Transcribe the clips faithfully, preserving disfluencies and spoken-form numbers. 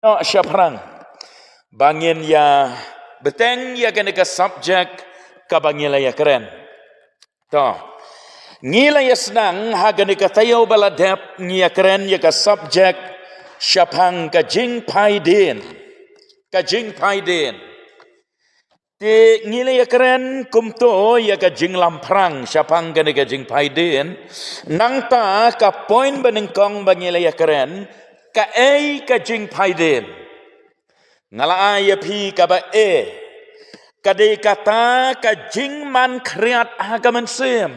noh shaphrang ba ngin ïa bteng ïa kane ka subject kaba ngi la ïa kren. To, ngi la ïa sdang ha kane ka taïew ba la dep, ngi ïa kren ïa ka subject shaphang ka jingphaidien. Ka jingphaidien. Te ngi la ïa kren kumto ïa ka jinglamphrang shaphang kane ka jingphaidien. Nangta ka point ba nyngkong ba ngi la ïa kren, kaei ka jingphaidien? Nga la ai ïa phi kaba A. Ka dei kata ka jingman khriat ha ka mynsiem.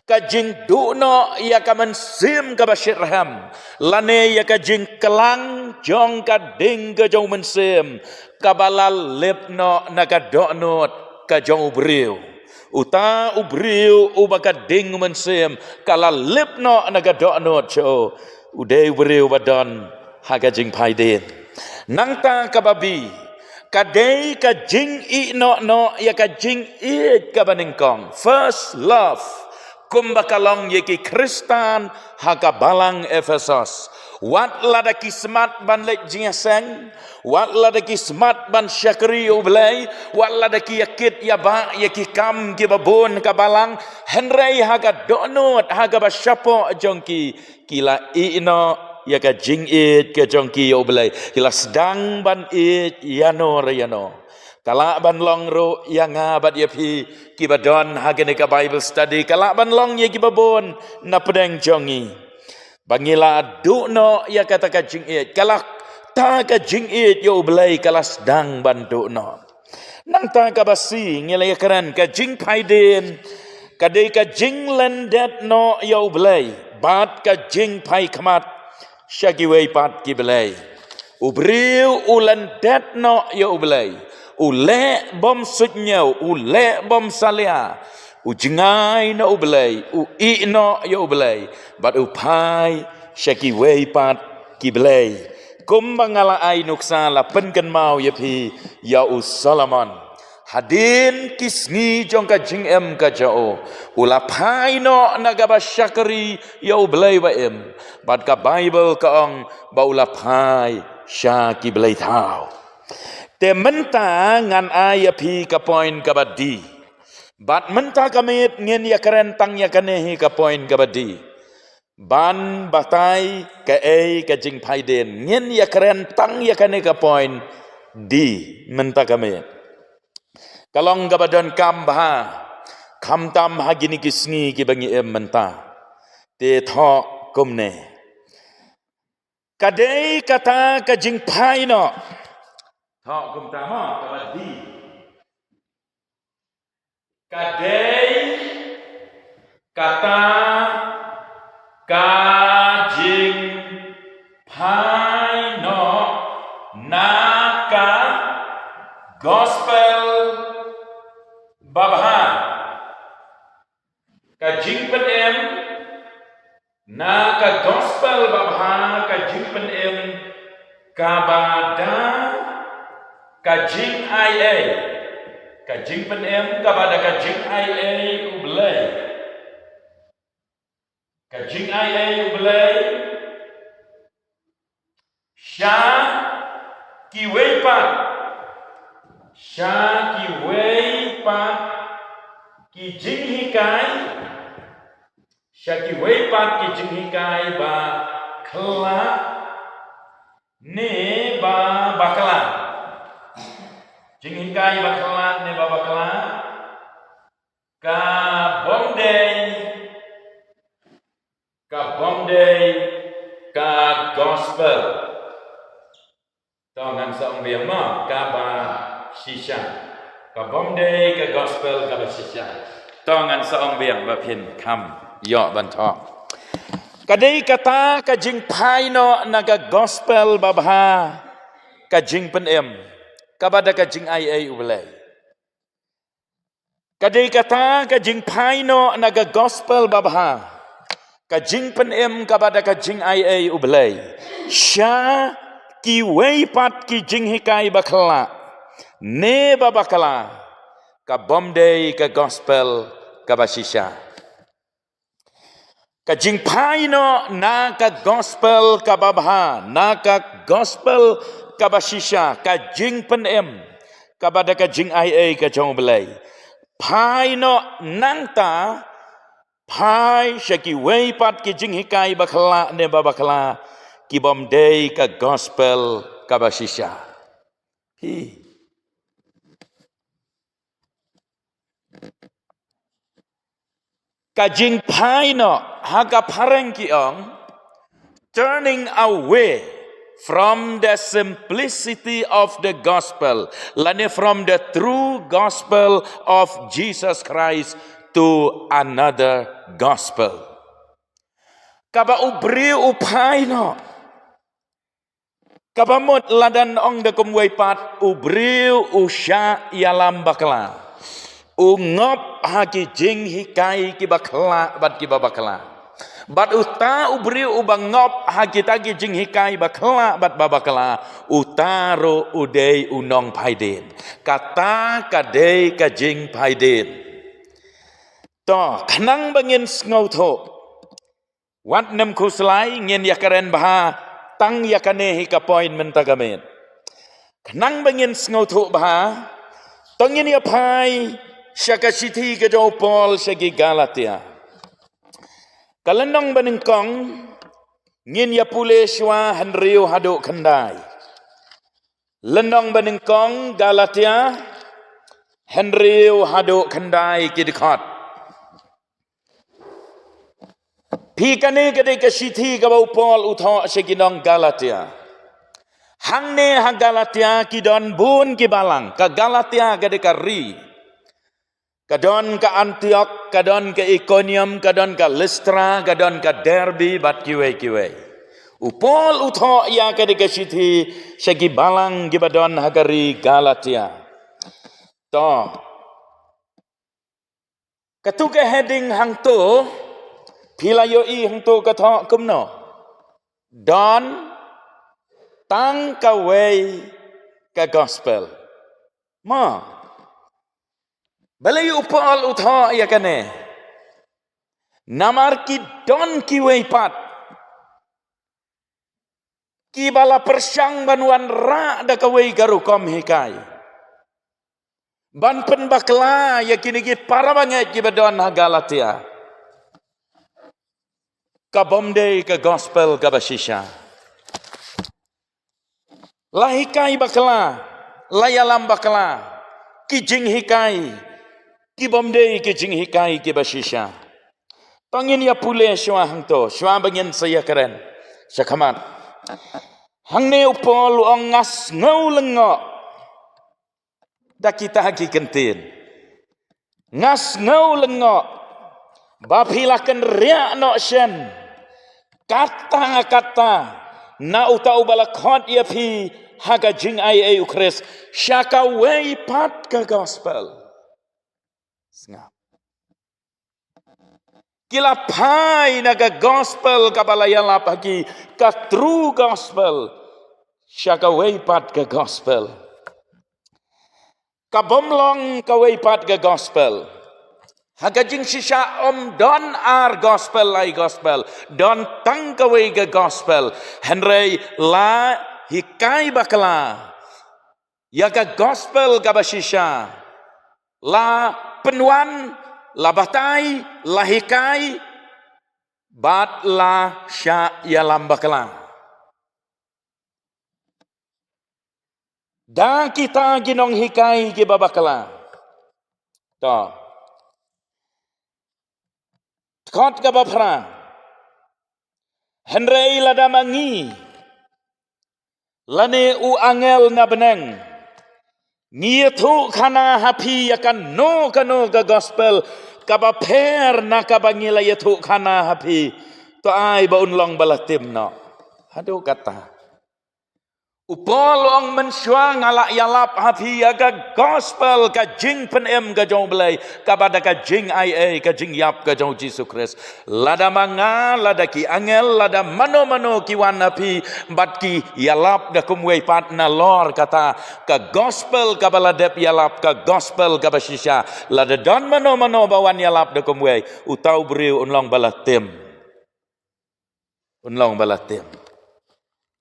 Ka jingduh noh ïa ka mynsiem kaba shitrhem, lane ïa ka jingklang jong ka ding ka jong u mynsiem kaba la lip noh na ka dohnud ka jong u briew. Uta u briew uba ka ding mynsiem ka la lip noh na ka dohnud jong u, u dei u briew ba don ha ka jingphaidien. Nangta kaba B, ka dei ka jingïehnoh noh ïa ka jingïeit kaba nyngkong, first love, kumba ka long ïa ki Khristan ha ka balang Ephesos. Wat lada ki smat ban leit jingïaseng, wat lada ki smat ban shakri ïa u Blei, wat lada ki ïa kit ïa bah ïa ki kam kiba bun ka balang, hynrei ha ka dohnud, ha kaba shapoh jong ki, ki la ïehnoh ïa ka jingïeit ka jong ki ïa u Blei. Ki la sdang ban ïeit ïano re ïano. Ka lah ban long ruh ïa nga bad ïa phi kiba don ha kane ka Bible study. Ka lah ban long ïa kiba bun na pdeng jong ngi. Ba ngi la duh noh ïa kata ka jingïeit. Ka la, ta ka jingïeit ïa u Blei ka la sdang ban duh noh. Nangta kaba C ngi la ïa kren, ka jingphaidien ka dei ka jinglyndet noh ïa u Blei bad ka jingphai khmat sha kiwei pat ki blei. U briew u lyndet noh ïa u Blei, u leh bym suidñiew, u leh bym salia, u jngai na u Blei, u ïehnoh ïa u Blei, bad u phai sha kiwei pat ki blei. Kumba nga la ai nuksa, la pynkynmaw ïa phi ïa u Solomon. Hadien ki sngi jong ka jingim ka jong u, u la phai noh na kaba shakri ïa u Blei ba im. Bad ka Baibl ka ong ba u la phai sha ki blei thaw. Te mynta ngan ai ïa phi ka point kaba D. Bad mynta ka miet ngin ïa kren tang ïa kane hi ka point kaba D. Ban batai kaei ka jingphaidien, ngin ïa kren tang ïa kane ka point D mynta ka miet. Ka long kaba donkam bha, khamtam ha kine ki sngi kiba ngi im mynta. Te thoh kumne. Ka dei kata ka jingphai noh. Thoh kumta mo, kaba D. Ka dei kata ka jingphai noh na ka gospel babha. Ka jingpynim na ka gospel babha, ka jingpynim kaba da ka jingai ei. Ka jingpynim kaba da ka jingai ei U Blei. Ka jingai ei U Blei sha kiwei pat, sha kiwei pat ki jinghikai, sha kiwei pat ki jinghikai ba khlak ne ba bakla. Jinghikai ba khlak ne ba bakla. Ka bym dei, ka bym dei ka gospel. To ngan sa ong biang mo, kaba shisha. Ka bym dei ka gospel kaba shisha. To ngan sa ong biang ba phin kham ïoh ban thoh. Ka dei kata ka jingphai noh na ka gospel babha, ka jingpynim kaba da ka jingai ei U Blei. Ka dei kata ka jingphai noh na ka gospel babha, ka jingpynim kaba da ka jingai ei U Blei sha kiwei pat ki jinghikai ba khlak ne ba bakla. Ka bym dei ka gospel kaba shisha. Ka jingphai noh na ka gospel kaba bha, na ka gospel kaba shisha, ka jingpynim kaba da ka jingaiei ka jong U Blei. Phai noh nangta, phai sha kiwei pat ki jinghikai bakla ne babakla, ki bym dei ka gospel kaba shisha. Hi. Ka jingphai noh, ha ka phareng ki ong, turning away from the simplicity of the gospel, lane from the true gospel of Jesus Christ to another gospel. Kaba u briew u phai noh. Kaba mut lada ong da kumwei pat, u briew u shah ïalam bakla, u ngop ha ki jinghikai kiba khlaiñ bad kiba bakla. Bad uta u briew uba ngop ha kita ki jinghikai bakla bad babakla, uta ruh u dei u nongphai dien. Kata ka dei ka jingphai dien. To, khnang ba ngin sngewthuh, wat nym khuslai, ngin ïakren bha tang ïa kane hi ka point mynta ka miet. Khnang ba ngin sngewthuh bha, to ngin ïa phai sha ka shithi ka jong u Paul sha ki Galatia. Ka lynnong banyngkong, ngin ïa pule shuwa hynriew haduh khyndai. Lynnong banyngkong Galatia, hynriew haduh khyndai ki dkhot. Phi, kane ka dei ka shithi kaba u Paul u thoh sha ki nong Galatia. Hangne ha Galatia ki don bun ki balang, ka Galatia ka dei ka ri. Ka don ka Antiok, ka don ka Ikonium, ka don ka Listra, ka don ka Derbe, bad kiwei kiwei. U Paul u thoh ïa ka dei ka shithi sha ki balang kiba don ha ka ri Galatia. To. Katu ka heading hangto, phi la ïohi hangto ka thoh kumno? Don tang kawei ka gospel. Mo. Balei u Paul u thoh ïa kane? Namar ki don kiwei pat kiba la pyrshang ban wanrah da kawei ka rukom hikai, ban pynbakla ïa kine ki para bangeit kiba don ha Galatia. Ka bym dei ka gospel kaba shisha. La hikai bakla, la ïalam bakla ki jinghikai ki bym dei ki jinghikai kiba shisha. To ngin ïa pule shuwa hangto, shuwa ba ngin sa ïakren shakhmat. Hangne u Paul u ong, nga sngew lyngngoh da kita ki ktien. Nga sngew lyngngoh ba phi la kynriah noh shen katta katta na uta uba la khot ïa phi ha ka jingaiei u Khrist sha kawei pat ka gospel. Sngap. Ki la phai na ka gospel kaba la ïalap ha ki, ka true gospel, sha kawei pat ka gospel. Ka bym long kawei pat ka gospel. Ha ka jingshisha ym don ar gospel, lai gospel. Don tang kawei ka gospel. Hynrei la hikai bakla ïa ka gospel kaba shisha. La pynwan, la batai, la hikai, bad la shah ïalam bakla da kita ki nonghikai kiba bakla. To. Dkhot kaba phra. Hynrei lada ma ngi lane u angel na bneng ngi ïathuh khana ha phi ïa kano kano ka gospel kaba pher na kaba ngi la ïathuh khana ha phi, to ai ba un long ba la tim noh. Haduh katta. U Paul u ong, mynshuwa nga la ïalap ha phi ïa ka gospel, ka jingpynim ka jong U Blei, kaba da ka jingaiei, ka jingïap ka jong U Jisu Khrist. Lada ma nga, lada ki angel, lada mano mano ki wan ha phi bad ki ïalap da kumwei pat, nalor kata ka gospel kaba la dep ïalap, ka gospel kaba shisha, lada don mano mano ba wan ïalap da kumwei, uta u briew un long ba la tim. Un long ba la tim.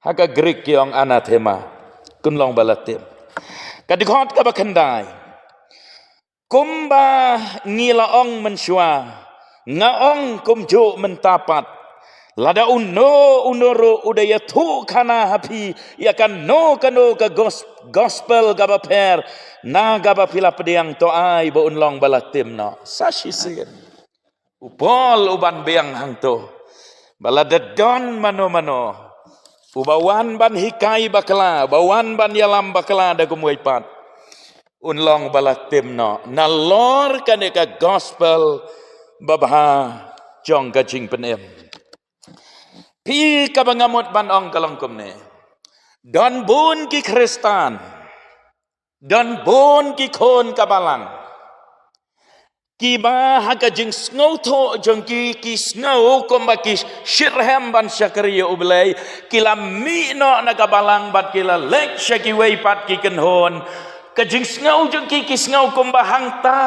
Ha ka Greek ki ong anathema. Kun long ba la tim. Ka dkhot kaba khyndai. Kumba ngi la ong mynshuwa, nga ong kumjuh mynta pat. Lada uno uno ruh u da ïathuh khana ha phi ïa kano kano ka gos- gospel kaba pher na kaba phi la pdiang, to ai ba un long ba la tim noh. Sa shisien u Paul u ban biang hangto ba lada don mano mano uba wan ban hikai bakla, uba wan ban ïalam bakla da kumwei pat, un long ba la tim noh nalor kane ka gospel babha jong ka jingpynim. Phi, kaba nga mut ban ong ka long kumne. Don bun ki Khristan, don bun ki khun ka balang, kiba ha ka jingsngewthuh jong ki, ki sngew kumba ki shitrhem ban shakri ïa U Blei. Ki la mih noh na ka balang bad ki la leit sha kiwei pat ki kynhun. Ka jingsngew jong ki, ki sngew kumba hangta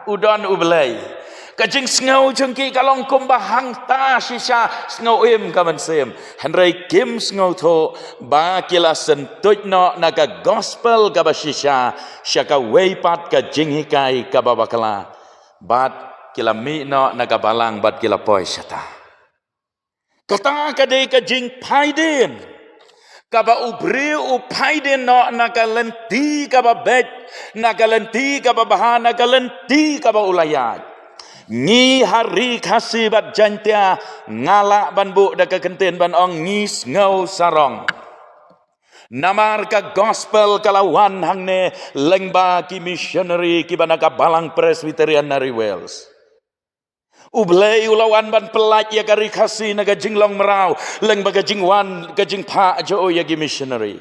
u don U Blei. Ka jingsngew jong ki ka long kumba hangta shisha, sngew im ka mynsiem. Hynrei kim sngewthuh ba ki la syntuid noh na ka gospel kaba shisha sha kawei pat ka jinghikai kaba bakla. Bad ki la mih noh na ka balang bad ki la poi shata. Kata ka dei ka jingphaidien kaba u briew u phaidien noh na ka lynti kaba beit, na ka lynti kaba bha, na ka lynti kaba u la ïaid. Ngi ha Ri Khasi bad Jaintia nga lah ban buh da ka kyntien ban ong ngi sngew sarong. Namar ka gospel ka la wan hangne lyngba ki missionary kiba na ka Balang Presbyterian na Ri Wales. U Blei u la wan ban pyllait ïa ka Ri Khasi na ka jinglong mraw lyngba ka jingwan ka jingphah jong u ïa ki missionary.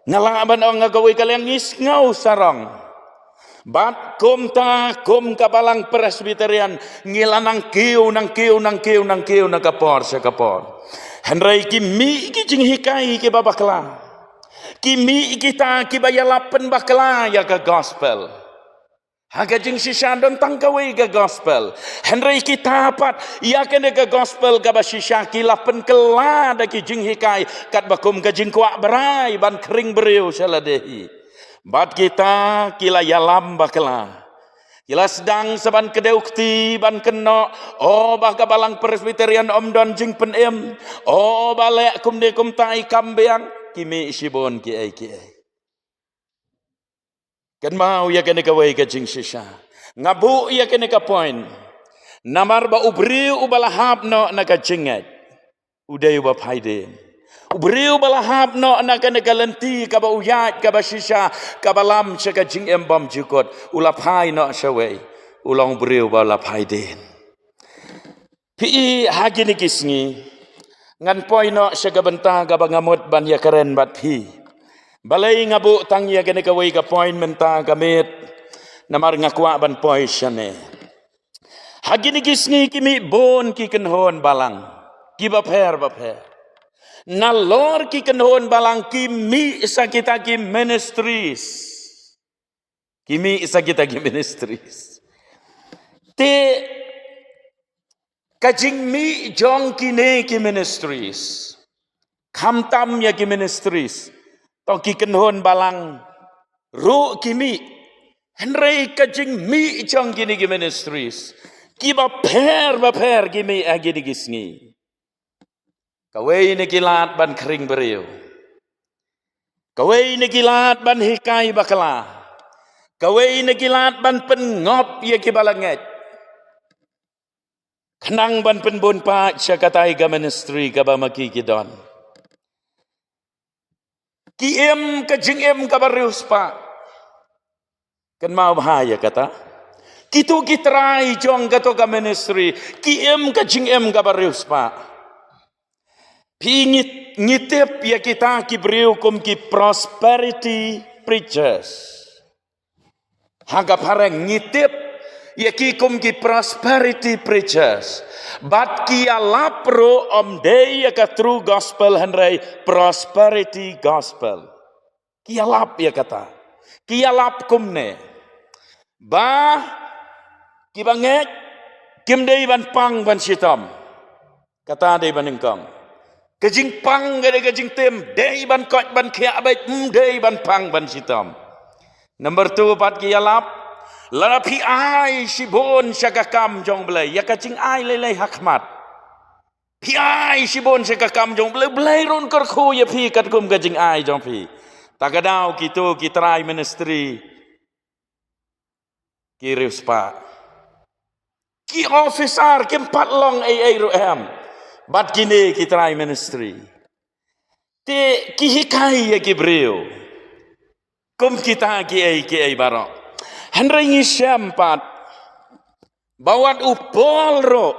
Nga lah ban ong ha kawei ka liang ngi sngew sarong. Bad kumta kum ka Balang Presbyterian ngi la nang kiew, nang kiew, nang kiew, nang kiew na ka por sha ka por. Hynrei ki mih ki jinghikai kiba bakla. Ki mih kita kiba ïalap pynbakla ïa ka gospel. Ha ka jingshisha don tang kawei ka gospel. Hynrei kita pat ïa kane ka gospel kaba shisha ki la pynkylla da ki jinghikai katba kum ka jingkwah brai ban khring briew sha lade hi. Bad kita ki la ïalam bakla. Ki la sdang sa ban kdew kti ban kynnoh, o ba ka Balang Presbyterian ym don jingpynim, o ba leh kumne kumta i kam biang, ki mih shibun kiei kiei. Kynmaw ïa kane kawei ka jingshisha. Nga buh ïa kane ka point. Namar ba u briew uba la hap noh na ka jingngeit, u dei uba phaidien. U briew uba la hap noh na kane ka lynti kaba u ïaid kaba shisha, kaba lam sha ka jingim bymjukut, u la phai noh shawei. U long briew uba la phaidien. Phi, ha kine ki sngi ngan poi noh sha ka bynta kaba nga mut ban ïakren bad phi. Balei nga buh tang ïa kane kawei ka point mynta ka miet? Namar nga kwah ban poi shane. Ha kine ki sngi ki mih bun ki kynhun balang kiba pher bapher. Nalor ki kynhun balang ki mih sa kita ki ministries. Ki mih sa kita ki ministries. Te ka jingmih jong kine ki ministries, khamtam ïa ki ministries, to ki kynhun balang ruh ki mih. Hynrei ka jingmih jong kine ki ministries kiba pher bapher ki mih ha kine ki sngi. Kawei na ki lad ban khring briew. Kawei na ki lad ban hikai bakla. Kawei na ki lad ban pynngop ïa kiba la ngeit. Khnang ban pynbun paid sha katai ka ministry kaba ma ki ki don. Ki im ka jingim kaba riewspah. Kynmaw bha ïa kata. Kito ki trai jong kato ka ministry ki im ka jingim kaba riewspah. Phi, ngi, ngi tip ïa kita ki briew kum ki prosperity preachers. Ha ka phareng ngi tip ïa ki kum ki prosperity preachers. Bad ki ïalap ruh ym dei ïa ka true gospel hynrei prosperity gospel. Ki ïalap ïa kata. Ki ïalap kumne. Ba kiba ngeit kim dei ban pang ban shitom. Kata dei ba nyngkong. Ka jingpang ka dei ka jingtim, dei ban koit ban khiah beit, ym dei ban pang ban shitom. Number two, pat ki ïalap. Lada phi ai shibun sha ka kam jong Blei, ïa ka jingai lei lei ha khmat. Phi ai shibun sha ka kam jong Blei, Blei ruh un kyrkhu ïa phi katkum ka jingai jong phi. Ta ka daw kito ki trai ministry ki riewspah. Ki officer kim pat long ei ei ruh em. Bad kine ki trai ministry. Te ki hikai ïa ki briew. Kum kita ki ei ki ei baroh. Hynrei ngi shem pat ba wat u Paul ruh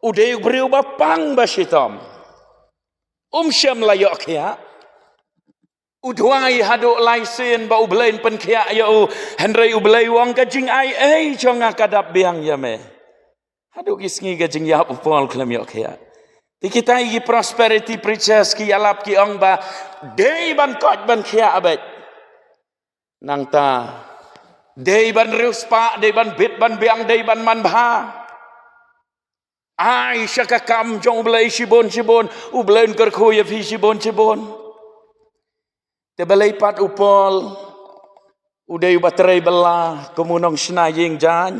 u dei u briew ba pang ba shitom. Um shem la ïoh khiah. U duwai haduh lai sien ba U Blei un pynkhiah ïa u, hynrei U Blei u ong ka jingai ei jong nga ka dap biang ïa me. Haduh ki sngi ka jingïap u Paul khlem ïoh khiah. Te kita ki prosperity preachers ki ïalap ki ong ba dei ban koit ban khiah beit. Nangta dei ban riewspah, dei ban bit ban biang, dei ban manbha. Ai sha ka kam jong U Blei shibun shibun, U Blei un kyrkhu ïa phi shibun shibun. Te balei pat u Paul u dei uba trei bylla kum u nongshna ïing jaiñ,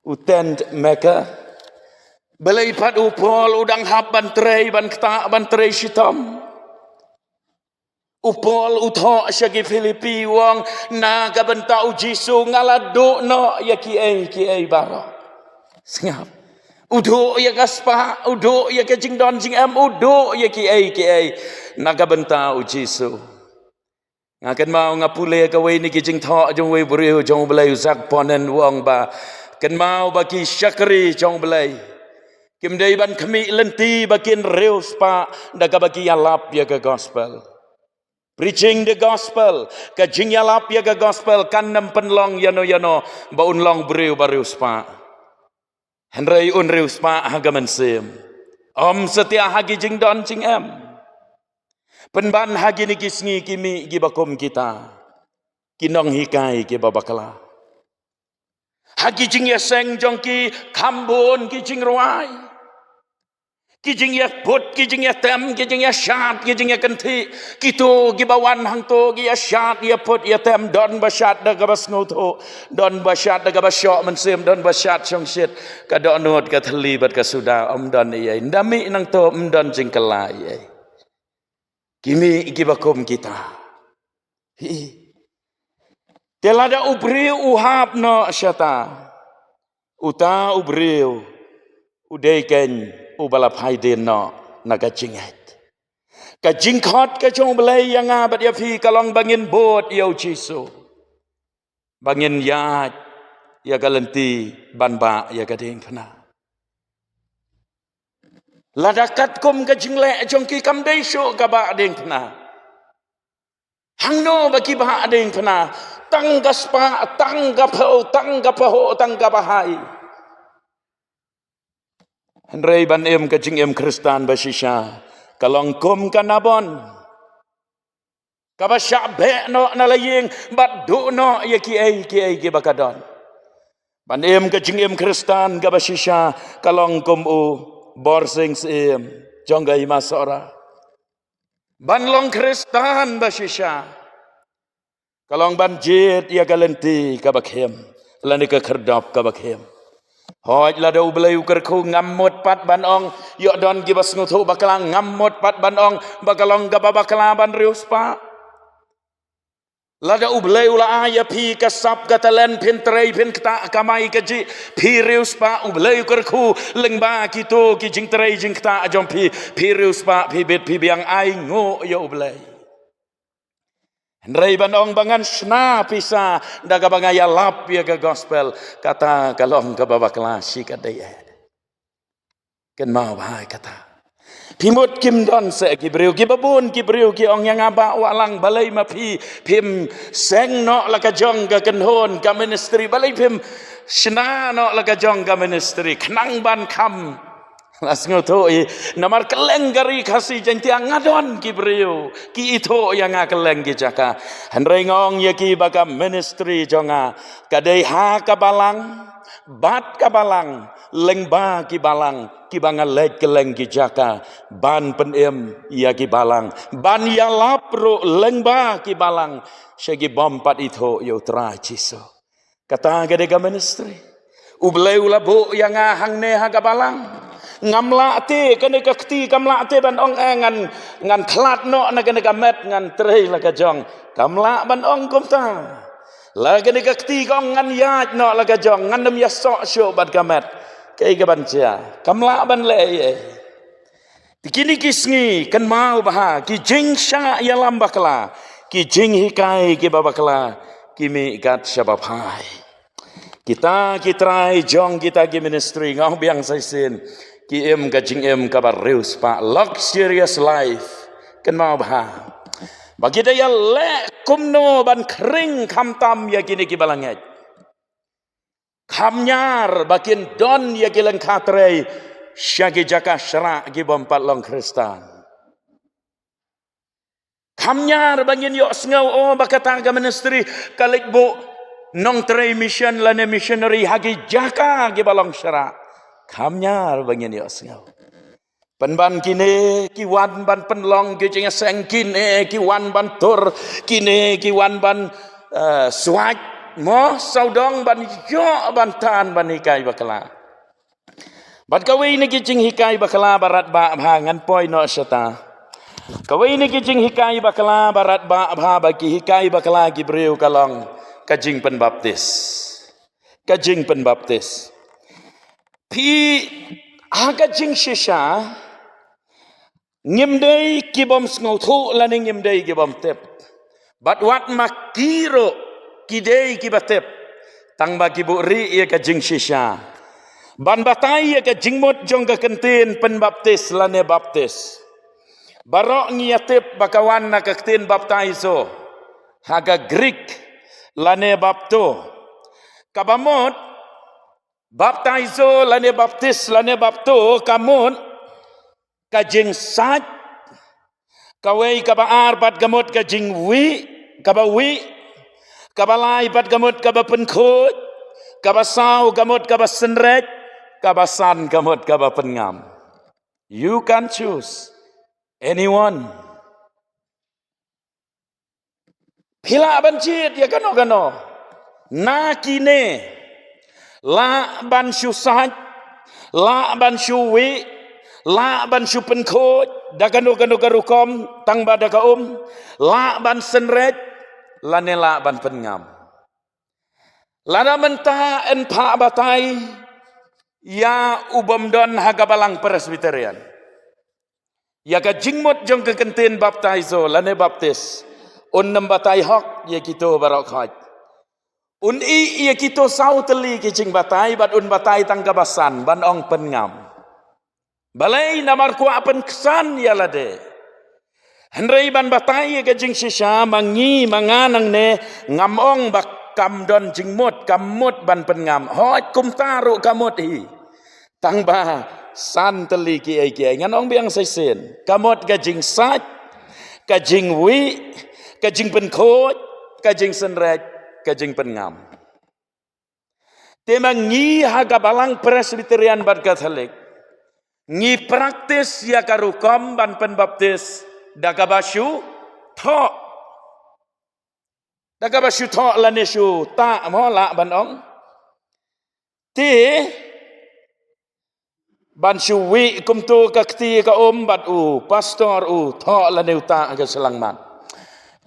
u tent maker. Balei pat u Paul u dang hap ban trei, ban ktah, ban trei shitom. U Paul u thoh sha ki Philippi u ong, na ka bynta u Jisu nga la duh noh ïa ki ei ki ei baroh. Sngap. U duh ïa ka spah, u duh ïa ka jingdon jingem, u duh ïa ki ei ki ei. Na ka bynta u Jisu. Nga kynmaw nga pule kawei na ki jingthoh jong uwei u briew jong U Blei, u Zach Ponen, u ong ba kynmaw ba ki shakri jong U Blei kim dei ban khmih lynti ba kin riewspah da kaba ki ïalap ïa ka gospel. Preaching the gospel, ka jingïalap ïa ka gospel kan ym pynlong ïano ïano ba un long briew ba riewspah. Hynrei un riewspah ha ka mynsiem. Ym satia ha ki jingdon jingem. Pynban ha kine ki sngi ki mih kiba kum kita, ki nonghikai kiba bakla. Ha ki jingïaseng jong ki kham bun ki jingrwai. Ki jingïaput, ki jingïatem, ki jingïashad, ki jingïakynthih. Kito kiba wan hangto ki ïashad, ïaput, ïatem, don ba shad da kaba sngewthuh, don ba shad da kaba shoh mynsiem, don ba shad shongshit. Ka dohnud, ka thylli bad ka suda, ym don ei ei. Ynda mih nangto ym don jingkylla ei ei. Ki mih kiba kum kita. Hi. Te lada u briew u hap noh shata, uta u briew u dei ken uba la phai dien noh na ka jingngeit. Ka jingkhot ka jong U Blei ïa nga bad ïa phi ka long ba ngin bud ïa u Jisu, ba ngin ïaid ïa ka lynti ban bah ïa ka diengphna. Lada katkum ka jingleh jong ki kam dei shuh ka bah diengphna, hangno ba ki bah diengphna? Tang ka spah, tang ka phew, tang ka phew, tang ka bahai. Hynrei ban im ka jingim Khristan ba shisha ka long kum ka Nabon, kaba shah beh noh na la ïing bad duh noh ïa kiei kiei kiba ka don. Ban im ka jingim Khristan kaba shisha ka long kum u Borsing Syiem jong ka Hima Sohra. Ban long Khristan ba shisha ka long ban jied ïa ka lynti kaba khim lane ka khyrdop kaba khim. Hooid, lada U Blei u kyrkhu, ngam mut pat ban ong ïoh don kiba sngewthuh bakla, ngam mut pat ban ong ba ka long kaba bakla ban riewspah. Lada U Blei u la ai ïa phi ka sap ka talent, phin trei phin ktah kamai kajih, phi riewspah, U Blei u kyrkhu lyngba kito ki jingtrei jingktah jong phi, phi riewspah, phi bit phi biang, ainguh ïa U Blei. Hynrei ban ong ba ngan shna pisa da kaba nga ïalap ïa ka gospel, kata ka long kaba bakla shikatdei eh. Kynmaw bha ïa kata. Phi mut kim don seh ki briew, kiba bun ki briew ki ong ïa nga, Bah Wahlang, balei ma phi phim seng noh la ka jong ka kynhun ka ministry, balei phim shna noh la ka jong ka ministry khnang ban kham la sngewthuh ïa, namar kylleng ka Ri Khasi Jaiñtia nga don ki briew ki ithuh ïa nga kylleng ki jaka. Hynrei nga ong ïa ki ba ka ministry jong nga ka dei ha ka balang bad ka balang lyngba ki balang kiba nga leit kylleng ki jaka ban pynim ïa ki balang, ban ïalap ruh lyngba ki balang sha ki bym pat ithuh ïa U Trai Jisu. Kata ka dei ka ministry. U Blei u la buh ïa nga hangne ha ka balang. Ngam lah te, kane ka kti kam lah te ban ong, eh, ngan, ngan khlad noh na kane ka met, ngan trei la ka jong. Kam lah ban ong kumta. La kane ka kti ka ong, ngan ïaid noh la ka jong, ngan ym ïasoh shuh bad ka met. Kaei kaban jia? Kam lah ban leh ei ei. Te kine ki sngi, kynmaw bha, ki jingshah ïalam bakla, ki jinghikai kiba bakla, ki mih kat shaba phai. Kita ki trai jong kita ki ministry, nga ong biang sa shisien, ki im ka jingim kaba riewspah, luxurious life. Kynmaw bha ba ki da ïaleh kumno ban khring khamtam ïa kine kiba la ngeit. Kham ñiar ba kin don ïa ki lyngkha trei sha ki jaka shrah ki bym pat long Khristan. Kham ñiar ba ngin ïohsngew, oh, ba kata ka ministry ka leit buh nongtrei mission lane missionary ha ki jaka kiba long shrah. Kham ñiar ba ngin ïohsngew. Pynban kine ki wan ban pynlong ki jingïaseng, kine ki wan ban tur, kine ki wan ban, eh, swait mo sawdong ban ïoh ban tan ban hikai bakla. Bad kawei na ki jinghikai bakla ba radbah bha, ngan poi noh shata. Kawei na ki jinghikai bakla ba radbah bha ba ki hikai bakla ki briew ka long ka jingpynbaptis. Ka jingpynbaptis. Phi, ha ka jingshisha, ngim dei ki bym sngewthuh lane ngim dei ki bym tip. Bad wat ma ki ruh ki dei kiba tip. Tang ba ki buhrieh ïa ka jingshisha ban batai ïa ka jingmut jong ka kyntien pynbaptis lane baptis. Baroh ngi ïa tip ba ka wan na ka ktien baptizo ha ka Greek lane bapto. Kaba mut baptizo lane baptis lane bapto ka mut ka jingsait. Kawei kaba ar pat ka mut ka jingwih, kaba wih. Kaba lai pat ka mut kaba pynkhuid. Kaba saw ka mut kaba synreit. Kaba san ka mut kaba pynngam. You can choose anyone. Phi lah ban jied ïa kano kano na kine. Lah ban shu sait, lah ban shu wih, lah ban shu pynkhuid da kano kano ka rukom tang ba da ka um, lah ban synreit lane lah ban pynngam. Lada mynta yn phah batai ïa u bym don ha ka balang Presbyterian ïa ka jingmut jong ka kyntien baptizo lane baptis, un nym batai hok ïa kito baroh khoit. Un ïeh ïa kito saw tylli ki jingbatai bad un batai tang kaba san ban ong pynngam. Balei? Namar kwah pynksan ïa lade. Hynrei ban batai ïa ka jingshisha, ma ngi ma nga nangne, ngam ong ba kam don jingmut, kam mut ban pynngam. Hooid, kumta ruh ka mut hi. Tang ba san tylli kiei kiei, ngan ong biang sa shisien. Ka mut ka jingsait, ka jingwih, ka jingpynkhuid, ka jingsynreit, ka jingpynngam. Te ma ngi ha ka balang Presbyterian bad Katholik, ngi praktis ïa ka rukom ban pynbaptis da kaba shu thoh. Da kaba shu thoh lane shu tah mo lah ban ong. Te ban shu wih kumto ka kti ka um bad u pastor u thoh lane u tah ka shyllangmat.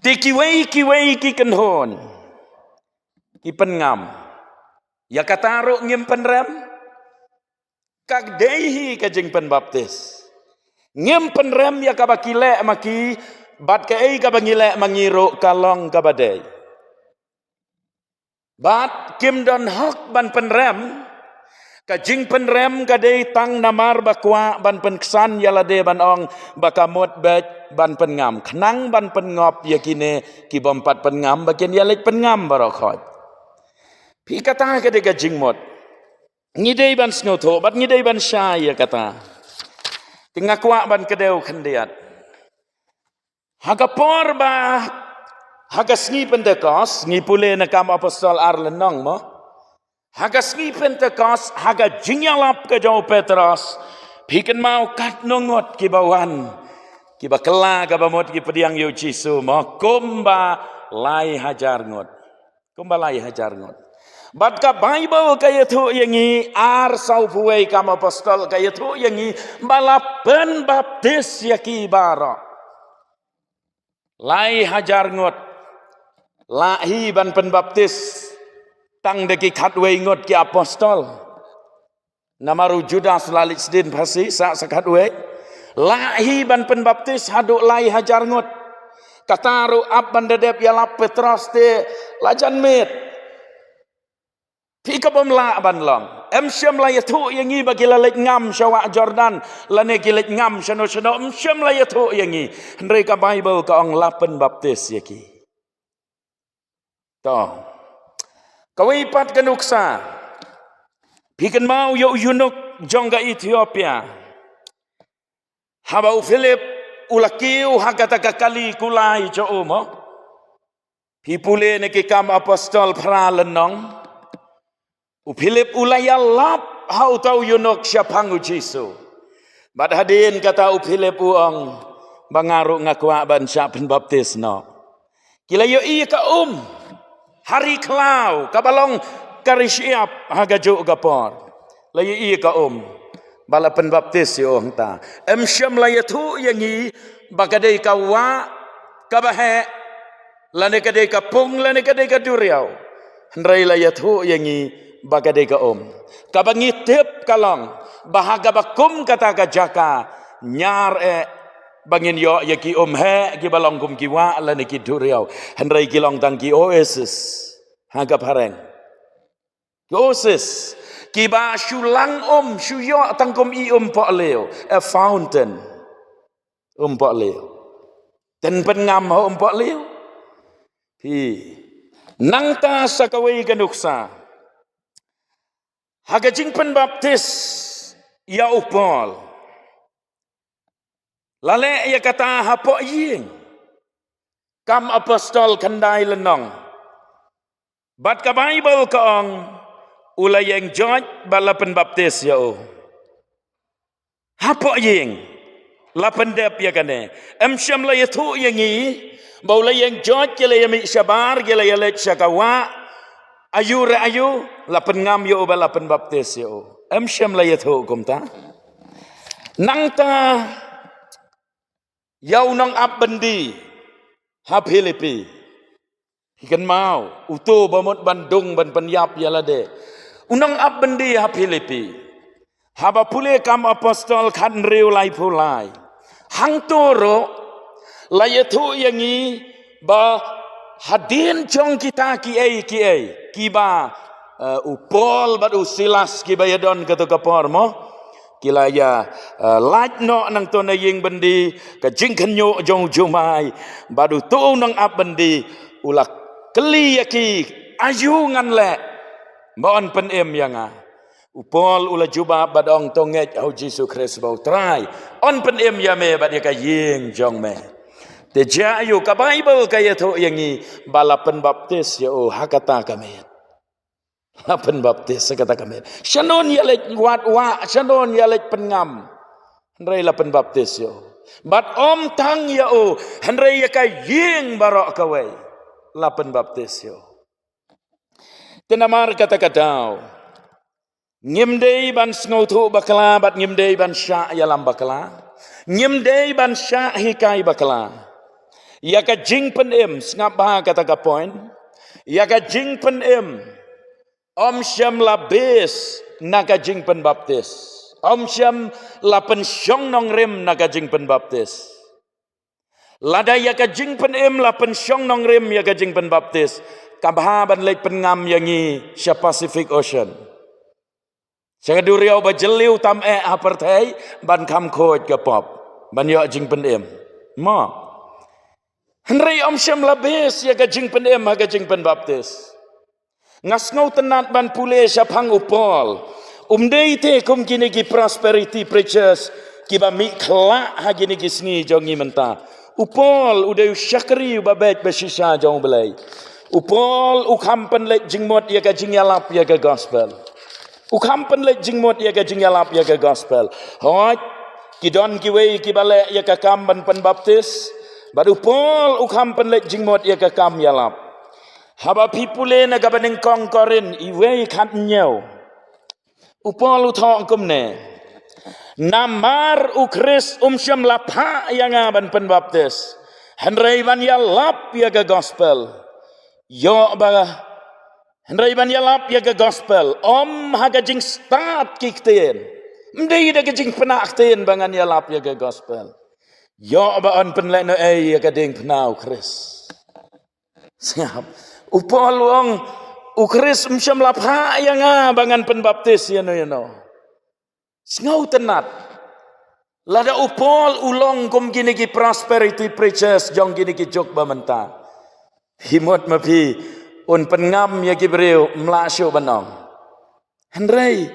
Te kiwei kiwei ki kynhun ki pynngam. Ïa kata ruh ngim pynrem. Ka dei hi ka jingpynbaptis. Ngim pynrem ïa kaba ki leh ma ki bad kaei kaba ngi leh ma ngi ruh ka long kaba dei. Bad kim don hok ban pynrem. Ka jingpynrem ka dei tang namar ba kwah ban pynksan ïa lade ban ong ba ka mut beit ban pynngam, khnang ban pynngop ïa kine ki bym pat pynngam ba kin ïa leit pynngam baroh khoit. Phi, kata ka dei ka jingmut. Ngi dei ban sngewthuh bad ngi dei ban shai ïa kata. Te nga kwah ban kdew khyndiat. Ha ka por ba, ha ka sngi Pentekost, ngi pule na Kam Apostol ar lynnong mo. Ha ka sngi Pentekost, ha ka jingïalap ka jong u Petros, phi kynmaw katno ngut kiba wan, kiba kylla kaba mut ki pdiang ïa u Jisu, mo, kumba lai hajar ngut. Kumba lai hajar ngut. Bad ka Baibl ka ïathuh ïa ngi, ar saw phew wei Kam Apostol ka ïathuh ïa ngi, ba la pynbaptis ïa ki baroh. Lai hajar ngut la hi ban pynbaptis tang da ki khatwei ngut ki apostol. Namar u Judas la leit sdien phasi sa sa khatwei. La hi ban pynbaptis haduh lai hajar ngut. Kata ruh ap ban da dep ïalap Petros te la jan miet. Phi ka bym lah ban long. Em shym la ïathuh ïa ngi ba ki la leit ngam sha wah Jordan, lane ki leit ngam shano shano, em shym la ïathuh ïa ngi. Hynrei ka Baibl ka ong la pynbaptis ïa ki. To. Kawei pat ka nuksa. Phi kynmaw ïa u eunuk jong ka Ethiopia. Haba u Philip u la kiew ha kata ka kali kulai jong u, mo. Phi pule na ki Kam Apostol phra lynnong. U Philip u la ïalap ha uta u eunuk shaphang u Jisu. Bad hadien kata u Philip u ong, ba nga ruh nga kwah ban shah pynbaptis noh. Ki la ïohi ka um ha ri khlaw kaba long ka ri shyiap ha kajuh ka por. La ïohi ka um ba la pynbaptis ïa u hangta. Em shym la ïathuh ïa ngi ba ka dei ka wah kaba heh, lane ka dei ka pung, lane ka dei ka duriaw. Hynrei la ïathuh ïa ngi ba ka dei ka um. Kaba ngi tip ka long ba ha kaba kum kata ka jaka ñiar eh ba ngin ïoh ïa ki um heh kiba long kum ki wah lane ki duriaw. Hynrei ki long tang ki oasis ha ka phareng. Ki oasis kiba shu lang um, shu ïoh tang kum i um pohliew, a fountain. Um pohliew. Ten pynngam ha um pohliew. Phi. Nangta sa kawei ka nuksa. Ha ka jingpynbaptis ïa u Paul. La leh ïa kata hapoh ïing. Kam Apostol khyndai lynnong. Bad ka Baibl ka ong, u la ïeng joit bad la pynbaptis ïa u. Hapoh ïing, la pyndep ïa kane. Em shym la ïathuh ïa ngi ba u la ïeng joit, ki la ïa mih shabar, ki la ïa leit sha ka wah. Aïu re aïu, la pynngam ïa u bad la pynbaptis ïa u. Em shym la ïathuh kumta. Nangta ïa u nongap byndi ha Philippi. Phi kynmaw, uto ba mut ban dung ban pynïap ïa lade. U nongap byndi ha Philippi. Haba pule Kam Apostol khathynriew laiphew lai. Hangto ruh la ïathuh ïa ngi ba hadien jong kita kiei kiei kiba, eh, u Paul bad u Silas kiba ïadon kato ka por mo. Ki la ïa, eh, lait noh nangto na ïing byndi, ka jingkhynñiuh jong u jumai, bad uto u nongap byndi u la kylli ïa ki, aïu ngan leh ba yn pynim ïa nga. U Paul u la jubab bad ong, to ngeit ha u Jisu Khrist ba u Trai, yn pynim ïa me bad ïa ka ïing jong me. Te jia aïu, ka Baibl ka ïathuh ïa ngi ba la pynbaptis ïa u ha kata ka miet. La pynbaptis ha kata ka miet. Shano un ïa leit wad wah, shano un ïa leit pynngam. Hynrei la pynbaptis ïa u. Bad ym tang ïa u, hynrei ïa ka ïing baroh kawei la pynbaptis ïa u. Te namar kata ka daw, ngim dei ban sngewthuh bakla bad ngim dei ban shah ïalam bakla. Ngim dei ban shah hikai bakla. Ïa ka jingpynim, sngap bha kata ka point. Ïa ka jingpynim ym shym la base na ka jingpynbaptis. Ym shym la pynshong nongrim na ka jingpynbaptis. Lada ïa ka jingpynim la pynshong nongrim ïa ka jingpynbaptis, ka bha ban leit pynngam ïa ngi sha Pacific Ocean. Sha ka duriaw ba jylliew tam eh ha pyrthei, ban kham khuid ka pop, ban ïoh jingpynim. Mo. Hynrei ym shym la base ïa ka jingpynim ha ka jingpynbaptis. Nga sngewtynnat ban pule shaphang u Paul. Um dei te kum kine ki prosperity preachers kiba mih khlah ha kine ki sngi jong ngi mynta. U Paul u dei u shakri uba beit ba shisha jong U Blei. U Paul u kham pynleit jingmut ïa ka jingïalap ïa ka gospel. U kham pynleit jingmut ïa ka jingïalap ïa ka gospel. Hooid, ki don kiwei kiba leh ïa ka kam ban pynbaptis. Bad u Paul u kham pynleit jingmut ïa ka kam ïalap. Haba phi pule na kaba nyngkong Korinth, iwei khat hynñiew. U Paul u thoh kumne. Namar u Khrist um shym la phah ïa nga ban pynbaptis. Hynrei ban ïalap ïa ka gospel. Ïoh ba. Hynrei ban ïalap ïa ka gospel. Ym ha ka jingstad ki ktien. Ym dei da ka jingpynah ktien ba ngan ïalap ïa ka gospel. Ïoh ba yn pynlehnohei ïa ka diengphna u Khrist. Sngap. U Paul u ong, u Khrist um shym la phah ïa nga ba ngan pynbaptis ïano ïano. Sngewtynnat. Lada u Paul u long kum kine ki prosperity preachers jong kine ki juk ba mynta. Phi mut ma phi un pynngam ïa ki briew, ym lah shuh ban ong. Hynrei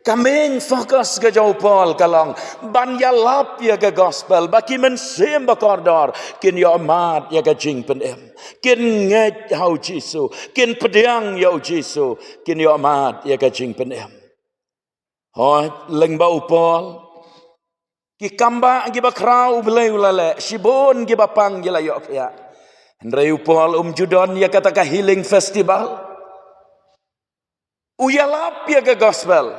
ka main focus ka jong u Paul ka long ban ïalap ïa ka gospel ba ki mynsiem ba kordor kin ïohmad ïa ka jingpynim. Kin ngeit ha u Jisu, kin pdiang ïa u Jisu, kin ïohmad ïa ka jingpynim. Hooid, lyngba u Paul. Ki kam ba kiba khraw U Blei u la leh, shibun kiba pang ki la ïoh khiah. Hynrei u Paul um ju don ïa kata ka healing festival. U ïalap ïa ka gospel.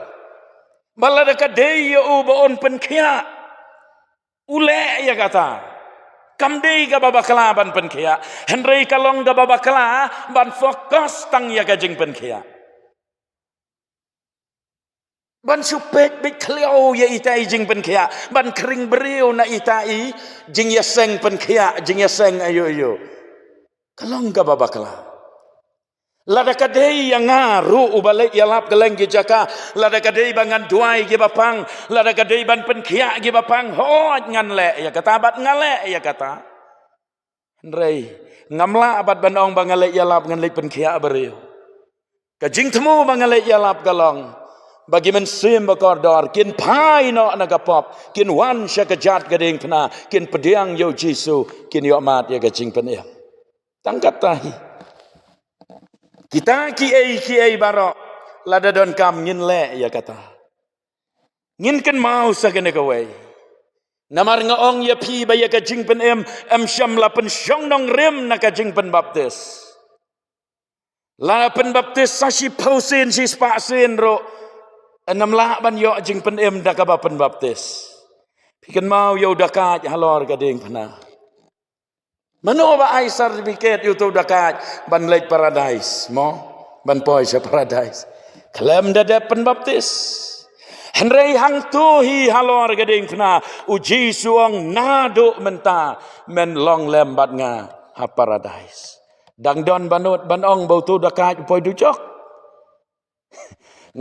Ba lada ka dei ïa u ba un pynkhiah. U leh ïa kata. Kam dei kaba bakla ban pynkhiah. Hynrei ka long kaba bakla ban focus tang ïa ka jingpynkhiah. Ban shu peit beit khlieh ïa ita i jingpynkhiah. Ban khring briew na ita i jingïaseng pynkhiah, jingïaseng aïu aïu. Ka long kaba bakla. Lada ka dei ïa nga ruh uba leit ïalap kylleng ki jaka, lada ka dei ba ngan duwai kiba pang, lada ka dei ban pynkhiah kiba pang, hooid ngan leh ïa kata bad nga leh ïa kata. Hynrei ngam lah bad ban ong ba nga leit ïalap ngan leit pynkhiah briew. Ka jingthmu ba nga leit ïalap ka long ba ki mynsiem ba kordor kin phai noh na ka pop, kin wan sha ka jait ka diengphna, kin pdiang ïa u Jisu, kin ïohmad ïa ka jingpynim. Tang kata hi. Kita kiei kiei baroh lada donkam ngin leh ïa kata. Ngin kynmaw sa kane kawei. Namar nga ong ïa phi ba ïa ka jingpynim em shym la pynshong nongrim na ka jingpynbaptis. La pynbaptis sa shiphew sien shispah sien ruh ngam lah ban ïoh jingpynim da kaba pynbaptis. Phi kynmaw ïa u dakait halor ka diengphna. Mano ba ai certificate ïa uto u dakait ban leit paradais mo? Ban poi sha paradais. Khlem da dep pynbaptis. Hynrei hangto hi halor ka diengphna u Jisu ong naduh mynta men long lem bad nga ha paradais. Dang don ba nud ban ong ba uto u dakait u poi dujok?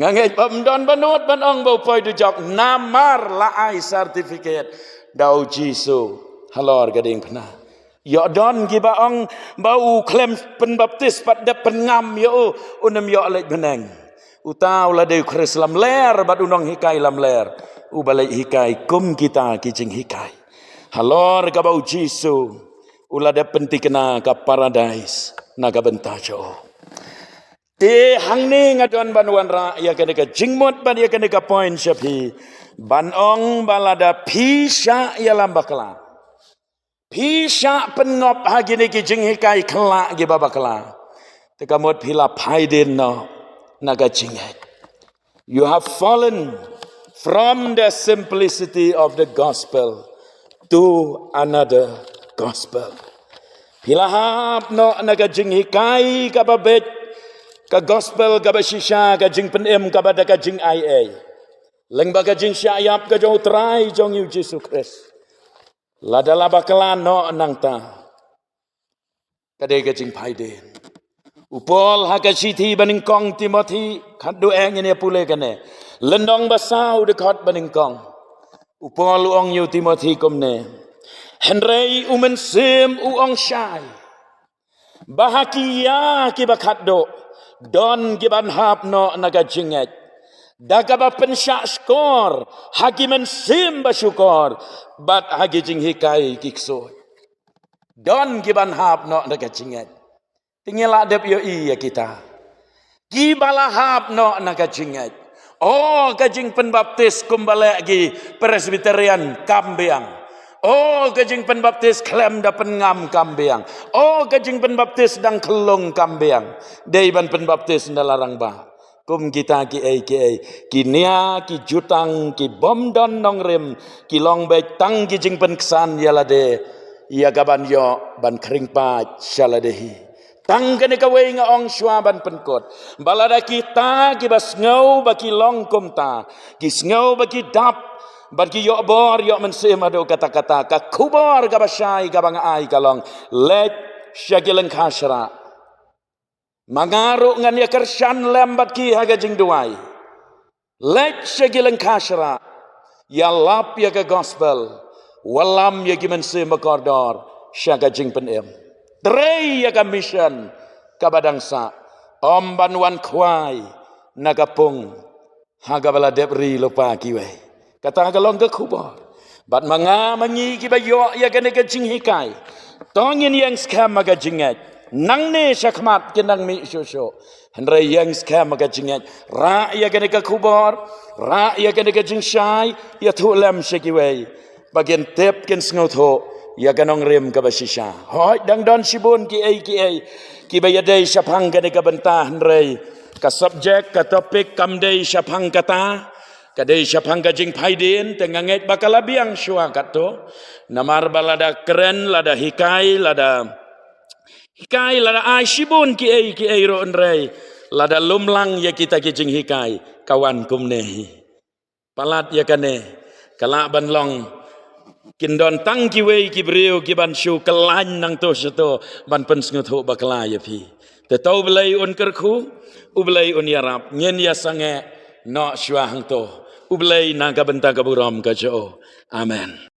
Nga ngeit ba ym don ba nud ban ong ba u poi dujok namar la ai certificate da u Jisu halor ka diengphna. Ïoh don kiba ong ba u khlem pynbaptis pat dep pynngam ïa u, un ym ïoh leit bneng. Uta u la dei u Khrist lamler bad u nonghikai lamler uba leit hikai kum kita ki jinghikai. Halor kaba u Jisu u la dep pynthikna ka paradais na ka bynta jong u. Te hangne nga don ban wanrah ïa kane ka jingmut bad ïa kane ka point sha phi ban ong ba lada phi shah ïalam bakla, phi shah pynngop ha kine ki jinghikai khyllah kiba bakla, te ka mut phi la phai dien noh na ka jingngeit. You have fallen from the simplicity of the gospel to another gospel. Phi la hap noh na ka jinghikai kaba beit, ka gospel kaba shisha, ka jingpynim kaba da ka jingaiei. Lyngba ka jingshah ïap ka jong u Trai jong ngi u Jisu Khrist. Lada la bakla noh nangta, ka dei ka jingphai dien. U Paul ha ka shithi banyngkong Timothi, khatduh eh ngin ïa pule kane. Lynnong ba saw dkhot banyngkong. U Paul u ong ïa u Timothi kumne. Hynrei u Mynsiem u ong shai ba ha ki ïa kiba khatduh don kiban hap noh na ka jingngeit da kaba pynshah shkor ha ki mynsiem ba shukor bad ha ki jinghikai ki ksuid. Don kiban hap noh na ka jingngeit. Te ngi la dep ïohi ïa kita kiba la hap noh na ka jingngeit. O ka jingpynbaptis kumba leh ki Presbyterian kam biang. O ka jingpynbaptis khlem da pynngam kam biang. O ka jingpynbaptis dang khyllung kam biang. Dei ban pynbaptis na la rangbah. Kum kita kiei kiei, ki nia, ki jutang, ki bym don nongrim, ki long beit tang ki jingpynksan ïa lade, ïa ka ban ïoh ban khring paid sha lade hi. Tang kane kawei nga ong shuwa ban pynkut, ba lada kita kiba sngew ba ki long kumta, ki sngew ba ki dap, bad ki ïoh bor ïoh mynsiem haduh katta katta, ka khubor kaba shai kaba nga ai ka long, leit sha ki lyngkha shrah. Ma nga ruh ngan ïa kyrshan lem bad ki ha ka jingduwai. Leit sha ki lyngkha shrah, ïalap ïa ka gospel, wallam ïa ki mynsiem bakordor sha ka jingpynim. Trei ïa ka mission kaba dang sah, ym ban wan khwai na ka pung ha kaba la dep ri lypa kiwei. Kata ka long ka khubor. Bad ma nga ma ngi kiba ïoh ïa kane ka jinghikai, to ngin ïeng skhem ha ka jingngeit. Nangne shakhmat kin nang mih shuh shuh. Hynrei ïeng skhem ha ka jingngeit. Rah ïa kane ka khubor, rah ïa kane ka jingshai, ïathuh lem sha kiwei, ba kin tip, kin sngewthuh ïa ka nongrim kaba shisha. Hooid, dang don shibun kiei kiei kiba ïadei shaphang kane ka bynta, hynrei ka subject, ka topic kam dei shaphang kata. Ka dei shaphang ka jingphaidien, te nga ngeit ba ka la biang shuwa katto. Namar ba lada kren, lada hikai, lada hikai, lada ai shibun kiei kiei ruh, hynrei lada lum lang ïa kita ki jinghikai, ka wan kumne hi. Palat ïa kane, ka lah ban long kin don tang kiwei ki briew kiban shu kyllain nangto shato ban pynsngewthuh bakla ïa phi. Te to U Blei un kyrkhu, U Blei un ïarap, ngin ïa sangeh noh shuwa hangto. U Blei na ka bynta ka burom ka jong u. Amen.